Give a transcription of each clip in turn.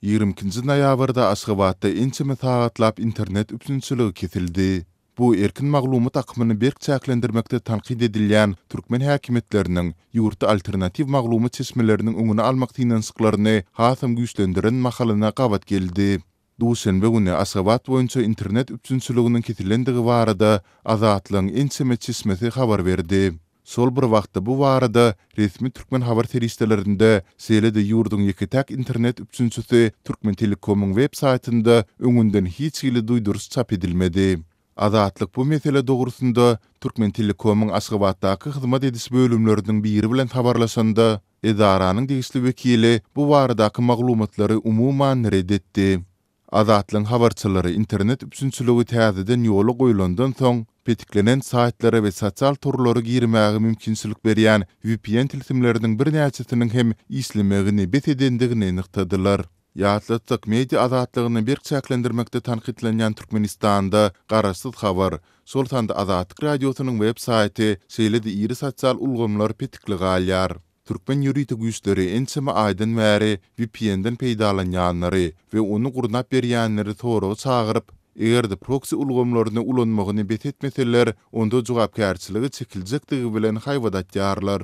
22-nji noýabrda Aşgabatda ençeme sagatlap internet üpjünçiligi kesildi. Bu erkin maglumat akymyny berk çäklendirmekde tankyt edilýän türkmen häkimiýetleriniň ýurtda alternatiw maglumat çeşmeleriniň öňüni almak synanyşyklaryny hasam güýçlendiren mahalyna gabat geldi. Duşenbe güni Aşgabat boýunça internet üpjünçiliginiň kesilendigi barada Azatlygyň ençeme çeşmesi habar berdi. Şol bir wagtda bu barada resmi türkmen habar serişdelerinde, şeýle-de ýurduň ýeke-täk internet üpjünçisi Türkmentelekomyň web saýtynda öňünden hiç hili duýduryş çap edilmedi. Azatlyk bu mesele dogrusynda Türkmentelekomyň Aşgabatdaky hyzmat ediş bölümleriniň biri bilen habarlaşanda, edaranyň degişli wekili bu baradaky maglumatlary umuman ret etdi. Azatlygyň habarçylary internet üpjünçiligi täzeden ýola goýlandan soň, petiklenen saýtlara we sosial torlara girmäge mümkinçilik berýän vpn tilsimleriniň birnäçesiniň hem işlemegini bes edendigini nygtadylar. Ýatlatsak, media azatlygyny berk çäklendirmekde tankytlanýan Türkmenistanda garaşsyz habar, şol sanda Azatlyk Radiosynyň web saýty, şeýle-de iri sosial ulgamlar petikli galýar. Türkmen ýörite güýçleri ençeme aýdan bäri VPN-den peýdalanýanlary we ony gurnap berýänleri soraga çagyryp, eger-de proksi ulgamlaryny ulanmagyny bes etmeseler, onda jogapkärçilige çekiljekdigi bilen haýbat atýarlar.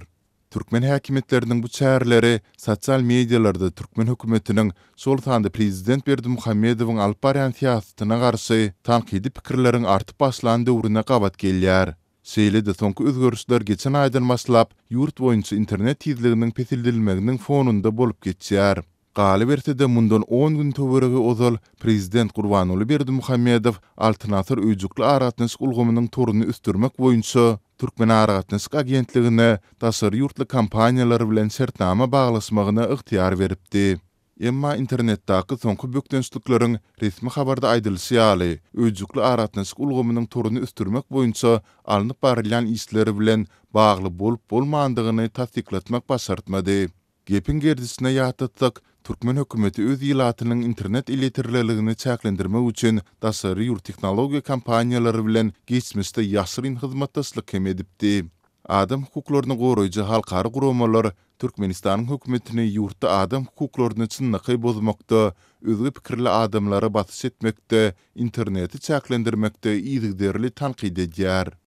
Türkmen häkimiýetleriniň bu çäreleri sosial medialarda türkmen hökümetiniň, şol sanda prezident Berdimuhamedowyň alyp barýan syýasatyna garşy tankydy pikirleriň artyp başlan döwrüne gabat gelýär. Şeýle-de soňky özgerişler geçen aýdan başlap ýurt boýunça internet tizliginiň peseldilmeginiň fonunda bolup geçýär. Galyberse-de, mundan on gün töweregi ozal prezident Gurbanguly Berdimuhamedow Altyn asyr öýjükli aragatnaşyk ulgamynyň toruny ösdürmek boýunça Türkmenaragatnaşyk agentligine daşary ýurtly kompaniýalar bilen şertnama baglaşmagyna ygtyýar beripdi. Emma internetdäki soňky bökdençlikleriň resmi habarda aýdylyşy ýaly, öýjükli aragatnaşyk ulgamynyň toruny ösdürmek boýunça alnyp barylýan işler bilen bagly bolup-bolmandygyny tassyklatmak başartmady. Gepiň gerdişine ýatlatsak, türkmen hökümeti öz ilatynyň internet elýeterliligini çäklendirmek üçin daşary ýurt tehnologiýa kompaniýalary bilen geçmişde ýaşyryn hyzmatdaşlyk hem edipdi. Adam hukuklaryny goraýjy halkara guramalar Türkmenistanyň hökümetini ýurtda adam hukuklaryny çynlakaý bozmakda, özge pikirli adamlara basyş etmekde, interneti çäklendirmekde yzygiderli tankyt edýär.